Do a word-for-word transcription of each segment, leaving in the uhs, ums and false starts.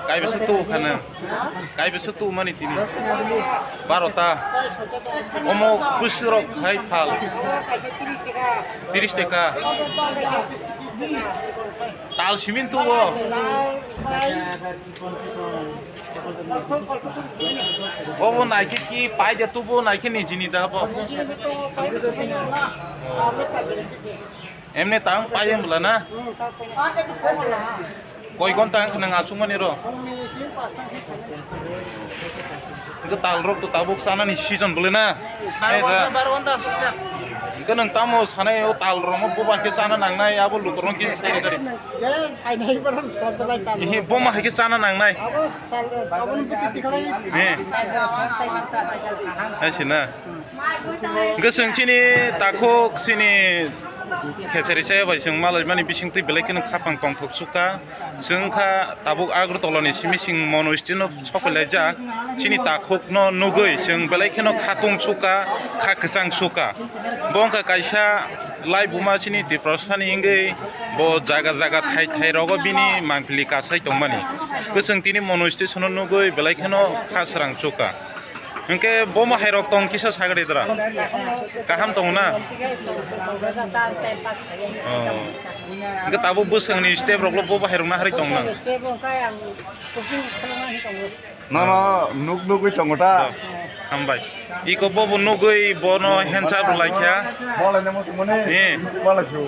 Kaibisa tu khana. Kaibisa tu mani tini. Barota. Omo kusirok khai phal. Tiris taka. Tal simin tu bo. Obo naikhe ki pai de tu bo naikhe ni jini da bo. Emne tang pai em bla na. Koi gonta wngkha nang aswkmani ro? Hwnkhe tal rok to tabuk chanani season bwle na? Baro ghonta, baro ghonta aswk ya. Hwnkhe nwng tamo sanai o tal rok no boba khe chana nangnai abo lukurok khe sai gari. Ihi boma hai khe chana nangnai. He. Hai se na. Hwnkhe chwng chini takhuk chini khechari chaya bai chwng malaimani bisingtwi belai kheno khapang tongthok sukha. Chwng kha tabuk Agartala ni simi chwng mono stino sokoi laijak. Chini takhuk no nugwi chwng belai kheno khatung sukha, kha kwchang sukha. Bo wngkha kaisa laibuma chini Tiprasani wngwi bo jaga jaga thai thai rogo bini mangpili kasai tongmani. Kwchwng tini mono station no nugwi belai kheno kha srang sukha. Hwnkhe bomo hairok tong kisa sagri dra. Kaham tongo na? Oh. Hwnkhe tabuk bwswkni step roklo bobo hairok na harwi tong na? Nono nuk nugwi tongo ta? Oh, hambai. Iko bobo nugwi bono handshake rwlai kha. Bolai nemo sumuni. Eh. Bolai su.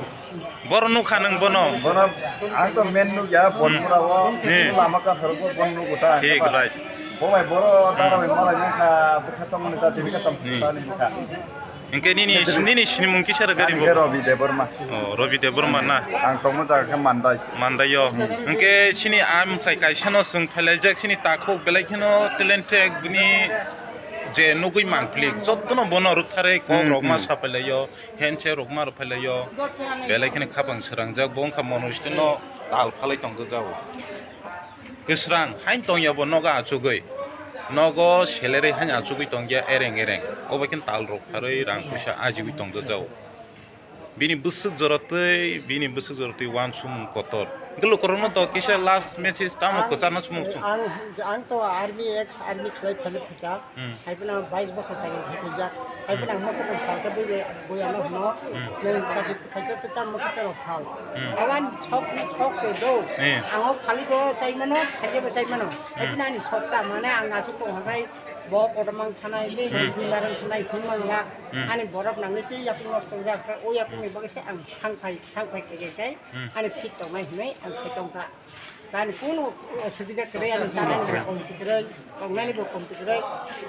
Boro nukha nwng bono? Bono ang to men nukya, Bonpura o. Hmm. Lama kasaro bo bon nugo ta. Thik, right. Bo bai boro dara bai mala yang kha bwkha chongmani ta tini ka tam ta ni kha. Hwnkhe nini, nini sinimung kisa rw gari bo? Ani khe Rabi Debbarma. Oh, Rabi Debbarma na? Ang tongma jaga khe Mandai. Mandai o. Hwnkhe chini amchai kaisa no chwng phailaijak chini takhuk belai kheno talented bini je nugwi mangpili jottono bono rwktharwi kok rok ma sapailaio. Handshake rok ma rwphailaio, belai kheno khapang srangjak, bo wngkha mono stino tal phalai tongjago. Kwsrang hain tongya bo nogo achugwi, nogo salary hain achugwi tongya ereng ereng, obo khe tal rok pharwi rang puisa ajigwi tongjago. Bini bwswk jorotwi, bini bwswk jorotwi uansukmung kotor. Hwnkhe lukurokno to kisa last message tamo kwcharna chumung chwng? Ang, ang to army, ex army khlai phano phaikha. Hmm. Hai phano bais bosor chakri khai phaijak. Hai phano ang mokhe tong phalkha bui bai, bui ano hwno. Hmm. Nwng chakri khaikhe tei tamo khe tei rok phal. Hmm. Awan sok ni sok se do. Eh. Ang o phali bo chai mano, phali bo chai mano. Hai phano ani sok ta mane ang aswk tong hakai bo kotorma wng thanai, tei hmm, bui marang thanai, thwi manglak. Hmm. Ani borok nangwi se yakung nosto wngjak kha, o yakung ni bagwi se ang thang phai, thang phai khe khe hmm, ani fit tongnai hinwi ang khe tong kha. Tani kunu osubida kwrwi, ani chanani bo komti kwrwi, tongnani bo komti kwrwi,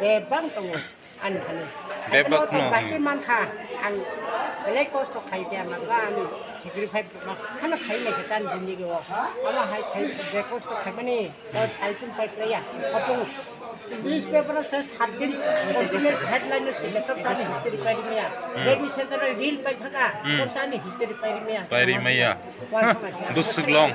bebak tongo ani thani. Bebak no, baki hmm, mankha, ang belai kosto khai khe, ama ba ani sacrifice ma khano khai nai khe tani jindigi o. Ama hai khai je kosto khaimani, o sai tun pai kwrwi ya. Hapung newspaper o se sat din continuous headline no se, tab sani history pai ri maya. Hmm. Radio center o reel pai thaka, hmm, tab sani history pai ri maya. Pai ri maya. Wan sama siya. Bwswk long.